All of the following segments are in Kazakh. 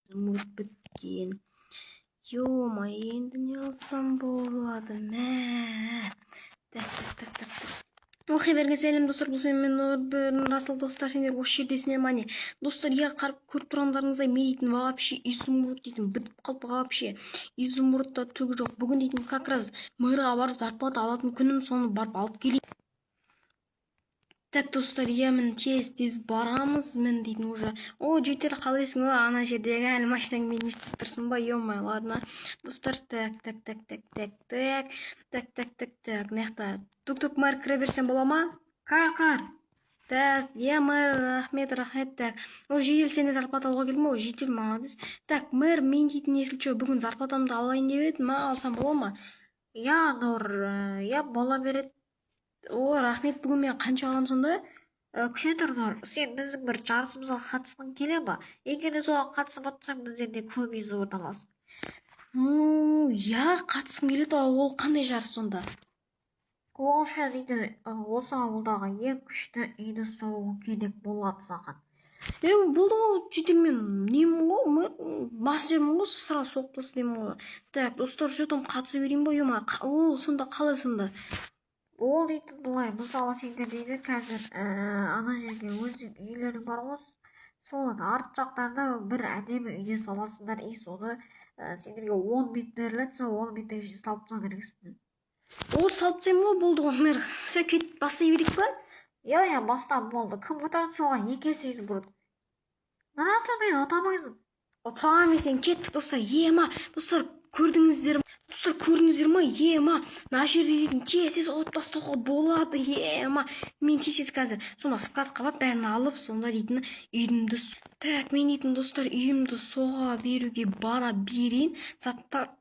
Изумруд біткен. Ё-моё, енді не алсам болады? Мә, так, так, так, так, так. Оқи берген сәлем, достар! Бұл мен, Нұрасыл. Достар, сендер осы жердесіңдер ма, не? Достар, иә, қарап көріп тұрғандарыңыздай, мен дейтін вообще изумруд дейтін бітіп қалды. Вообще изумрудта түгі жоқ. Бүгін дейтін как раз мэрға барып зарплата алатын күнім, соны барып алып келейін. Так, достар, иә, міне, тез тез барамыз. Міне, дейтін уже. О, жігіттер, қалайсың? О, ана жердегі әлі машинаңмен не істеп тұрсың ба? Ё-моё, ладно, достар. Так, так, так, так, так, так, так, так, так, так. Мына жақта тук тук. Мэр, кіре берсем бола ма? Кір, кір. Так, иә, мэр, рахмет, рахмет. Так, о, Жедел, сен де зарплата алуға келдің ба? О, Жедел, молодец. Так, мэр, мен дейтін, если че, бүгін зарплатамды алайын деп едім, алсам бола ма? Иә, Нұр, иә, бола береді. О, рахмет. Бүгін мен қанша аламын сонда? Күте тұр, Нұр, сен біздің бір жарысымызға қатысқың келе ма? Егер де соған қатысып отырсаң, бізден де көп изумруд аласың. Ну иә, қатысқым келеді. Ал ол қандай жарыс сонда? Ол үшін дейді, осы ауылдағы ең күшті үйді соғу керек болады саған. Е, болды ғой, Жедел, мен немін ғой, мэр, мастермін ғой, сразу соғып тастаймын ғой. Так, достар, че там, қатыса берейін ба? Ё, ол сонда қалай сонда? Ол дейтін былай, мысалы, сендер дейді қазір ана жерге өзің үйлерің бар ғой, соның арт жақтарына бір әдемі үйде саласыңдар. И соны сендерге 10 минут беріледі, сол 10 минуттың ішінде салып тастау керексіңдер. Ол салып тастаймын ғой, болды ғой, мэр. Все, кетіп бастай берейік па? Иә, бастап болды. Кім ұтады, соған екі есе изумруд. Нұрасыл, мені ұтамайсың. Ұтамын сен. Кеттік, достар. Ема, достар, көрдіңіздер? Достар, көрдіңіздер ма? Ема, мына жерде дейтін тез тез ұтып тастауға болады. Ема, мен тез тез қазір сонда складқа барып, бәрін алып, сонда дейтін үйімді. Так, мен дейтін, достар, үйімді соға беруге бара берейін, заттар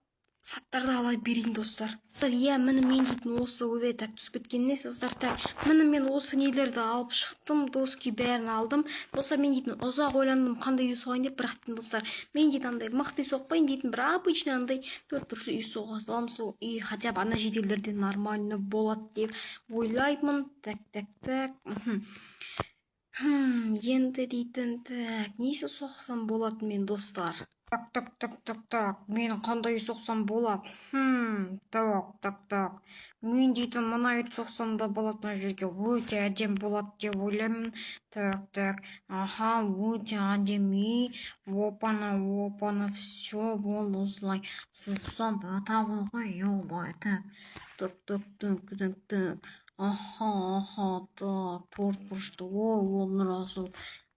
заттарды ала берейін, достар. Иә, міне, мен дейтін осы, ойбай, так, түсіп кеткен емес, достар. Так, міне, мен осы нелерді алып шықтым, доски, бәрін алдым. Достар, мен дейтін ұзақ ойландым, қандай үй соғайын деп. Бірақ дейтін, достар, мен дейтін андай мықты үй соқпайын дейтін, бір обычный андай төрт бұрышты үй соға саламын. Сол үй хотя бы ана жительдерде нормально болады деп ойлаймын. Так, так, так. Енді дейтін, так, несі соқсам болады мен, достар? Так, так, так, так, так, мен қандай үй соқсам болады? Так, так, так, мен дейтін мына үйді соқсам да болады, мына жерге өте әдемі болады деп ойлаймын. Так, так, аха, өте әдемі үй. Опана, опана, все, болды, осылай соқсам Ұтамын ғой, ё. Так. Так, так, так, так, так, аха, аха, так, төрт бұрышты. Ой, ол Нұрасыл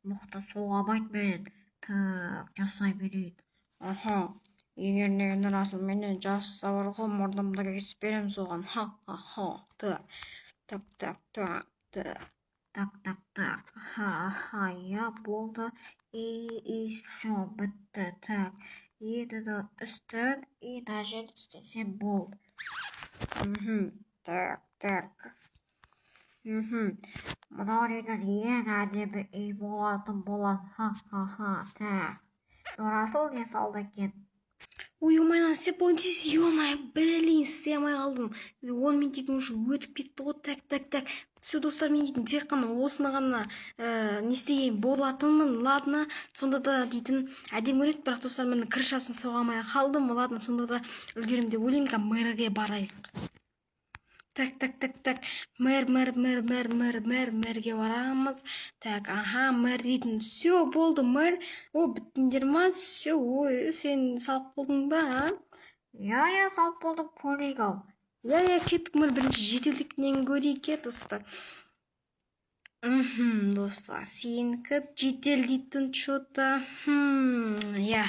мықты соға алмайды мен. Так, жасай берейін. Аха, егер де Нұрасыл менен жасаса бар ғой, мұрнымды кесіп беремін соған. Ха ха ха. Так, так, так, так, так. Так, так, так, аха, аха, иә, болды. И все, бітті. Так, енді мына үстін и мына жерін істесем болды. Так, так. Мынау дейтін ең әдемі үй болатын болады. Ха ха ха. Так, Нұрасыл не салды екен? Ой, ё-моё, істеп болайын десе, ё-моё, блин, істей алмай қалдым. 10 минут дейтін уже өтіп кетті ғой. Так, так, так, все, достар, мен дейтін тек қана осыны ғана не істеген болатынмын. Ладно, сонда да дейтін әдемі көрінеді, бірақ, достар, міне, крышасын соға алмай қалдым. Ладно, сонда да үлгеремін деп ойлаймын. Қазір мэрге барайық. Так, так, так, так, мэр, мэр, мэр, мэр, мэр, мэр, мэрге барамыз. Так, аха, мэр дейтін все болды, мэр. О, біттіңдер ма? Все. Ой, сен салып болдың ба, а? Иә, салып болдым, көрейік ал. Иә, кеттік, мэр. Бірінші жительдікінен көрейік, иә, достар. Достар, сенікі, житель, дейтін че то иә,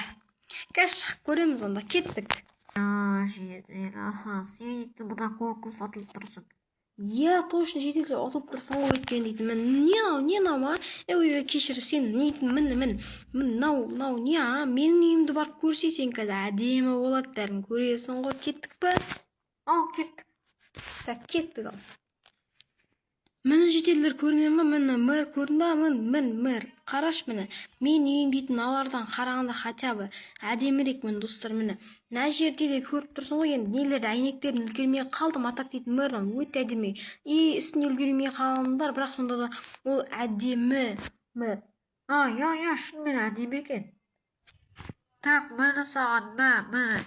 қазір шығып көреміз онда. Кеттік. А, жедел, аха, сен дейтін мына конкурсқа ұтылып тұрсың. Иә, точно, жедел, сен ұтылып тұрсың ғой, өйткені дейтін, міне, не мынау, не мынау, а? Е, ой, кешір, сен не дейтін, міне, міне, міне, мынау, мынау не, а? Менің үйімді барып көрсей сен, қазір әдемі болады, бәрін көресің ғой. Кеттік па? Ал, кеттік. Так, кеттік. Ал, міне, жительдер, көріне ма? Міне, мэр, көрдің ба? Міне, міне, мэр, қарашы, міне, менің үйім дейтін алардан қарағанда хотя бы әдемірек. Міне, достар, міне, мына жерде де көріп тұрсың ғой енді, нелерді, әйнектерін үлгермей қалдым. А так дейтін мэрдан өте әдемі и үстіне үлгермей қалдыңдар, бірақ сонда да ол әдемі, мэр. А, иә, шынымен әдемі екен. Так, міне саған, мә, міне.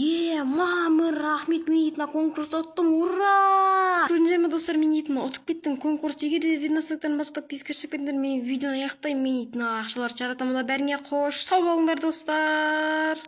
Е, мама, рахмет, мен дейтін конкурс ұттым, ура! Көрдіңіздер ме, достар, мен дейтін ұтып кеттім конкурс. Егер де видео басып, подписка жасап кетіңдер, мен видеоны аяқтаймын. Мен дейтін ақшалар жаратамын. Бәріңе қош, сау болыңдар, достар.